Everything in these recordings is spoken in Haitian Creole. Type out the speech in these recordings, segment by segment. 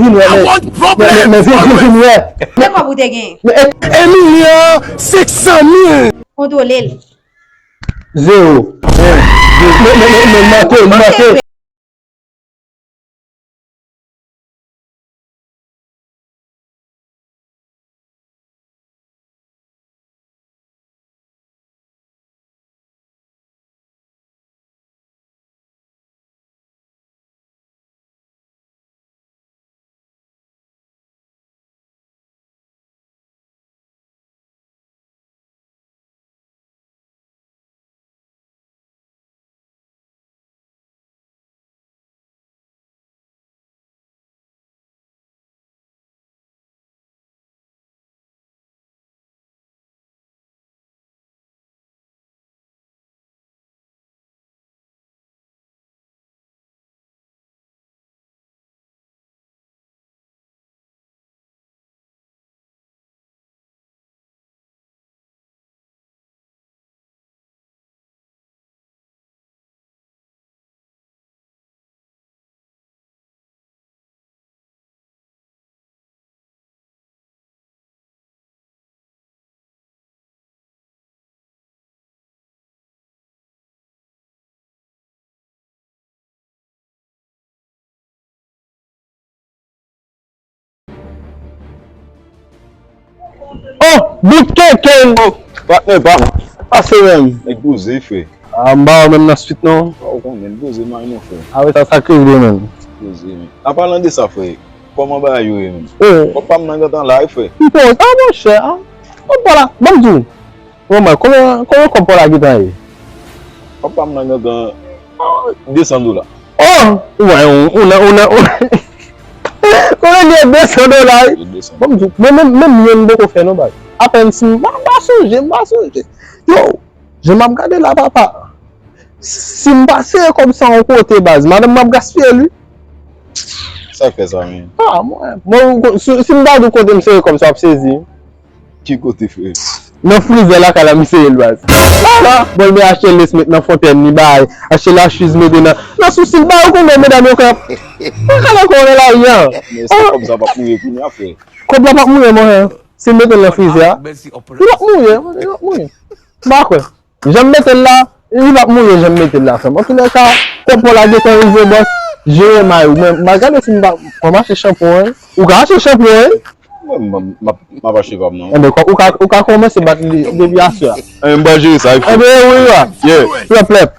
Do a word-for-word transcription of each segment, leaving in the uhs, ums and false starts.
Men, men, men, vin, vin, vin wè. Konbyen kòb ou te genyen? Men, e, e milyon senk san mil. Kontwole l. Zewo. Men, men, men, men, men, manke, manke. Oh, bout kenken! Oh, patnè pa m. Pase menm. Nèg poze, frè. A, m ba w menm nan swit non. Ou konnen, poze may non, frè. A wi, sa, sa k rive menm. Poze, men. An palan de sa, frè, kòman bagay yo ye menm? Oh. Kòb pa m nan gentan la, wi, frè. M poze, a, monchè, a. Bon, bwala, ban m di w. Bon, mwen, konbyen, konbyen kòb pa w la gentan ye? Kòb pa m nan gentan, ah, de san dola. Oh! Ou wè, ou, ou nan, ou nan, ou, ou nan de san dola, wi. De san. Bon, m di w, mwen menm, menm youn m poko fè non, baz. Apèn si m pa, m pa sonje, m pa sonje. Yo, jan m ap gade la, papa. Si m pa sere kòb sa yon kote, baz, madanm m ap gaspiye l, wi. Sa k fè sa, men? Ah, mwen, mwen, si, si m ta di w kote m sere kòb sa, w ap sezi. Ki kote, frè? Nan frizè lakay la, misye ye l, baz. Ala! Bon, li achte lès met nan fontèn, li bay. Achte la chiz mete nan, nan sousi l bay, ou konnen medam yo ka, pa ka nan kò nan lari a. Men èske kòb sa p ap mouye kounye a, frè? Kòb la p ap mouye, monchè. Si l mete l nan frizè a, li p ap mouye, li p ap mouye. M pa kwè. Jan m mete l la, li p ap mouye jan m mete l la, frè m. Antoulèka, kòb pa w la gentan rive, bòs. Jere may ou. Men, m a gade si m pa, pa m achte chanpon, wi. Ou ka achte chanpon, wi. Mwen, m, m, m ap, m ap achte pa m nan. Enben, ou ka, ou ka kòmanse bat li depi aswè a. Enben, m pral jere sa, wi. Enben, wi, wi. Yeah. Plèp, plèp.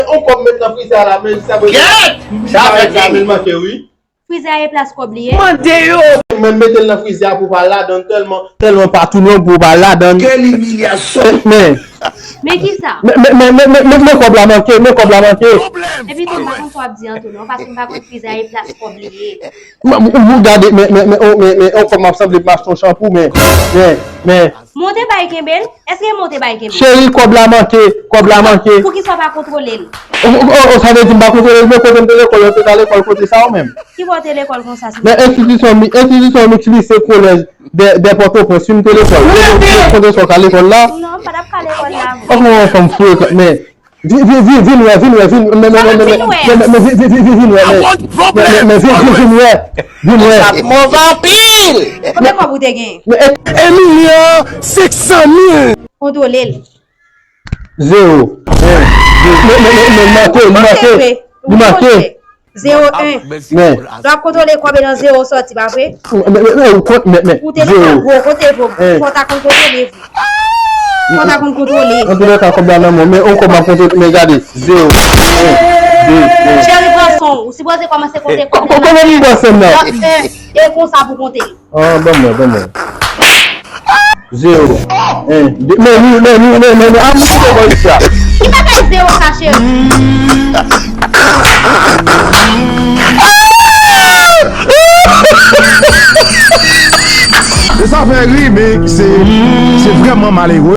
On kòb met nan frizè a la, men jis aprezan. Kèt! Sa fè sa, men l manke, wi. Frizè a e plas kòb li ye. Mande yo! Men mete l nan frizè a pou pa ladann tèlman, tèlman pa tounen pou pa ladann. Quelle humiliation! Men. Men ki sa? Men, men, men kòb la manke, men kòb la manke. Epi tou, m pa konn sa w ap di an tou non, paske m pa konn frizè a e plas kòb li ye. Ou gade, men, men, men, men, men, on kòb m ap sanble m achte yon chanpou, men, men, men. Monte bay kenbe l? Èske monte bay kenbe l? Cheri, kòb la manke, kòb la manke. Poukisa w pa kontwole l? O, o, o, sa vle di m pa kontwole l, men kote m te lekòl, yo te ka lekòl kote sa yo menm. Ki bò w te lekòl konsa, silvouplè? Men enstitisyon mi-, enstitisyon miks lise kolèj de, de Pòtoprens, wi, m te lekòl. Kote, kote sa w ka lekòl la? Non, m pa t ap ka lekòl la. Franchman, yon fanm frekan, men. Vin, vin, vin, vin wè, vin wè, vin, men, men, men, men, men, men, vin, vin, vin, vin wè, men, men, men, men, vin, vin, vin wè, vin wè. Sa move anpil! Konbyen kòb ou te genyen? Men, e, e milyon senk san mil. Kontwole l. Zewo. Men, men, men, men, men, manke, li manke. Li manke. Zewo en. Men, Lè w ap kontwole kòb e nan zewo sòti, pa vre? men, men, men, ou kont, men, men, Ou te nan zewo. Gwo, kote vre? Eh. Kont a konn kontwole vre. Kont a konn kontwole. An tou lè ka, kòb la nan men w, men yon kòb m ap konte, men gade, zewo, en, de, en. Cheri, pran san w. Ou sipoze kòmanse konte kòb Kò- Kòman m pran san m nan? Nan en, e konsa pou konte. Ah, ban mwen, ban mwen. Zewo, en, de, men nou, men nou, men nou, men nou, a mwen ki te voye sa. Ki bagay zewo sa, cheri? E sa fè ri, men se se vrèman malere.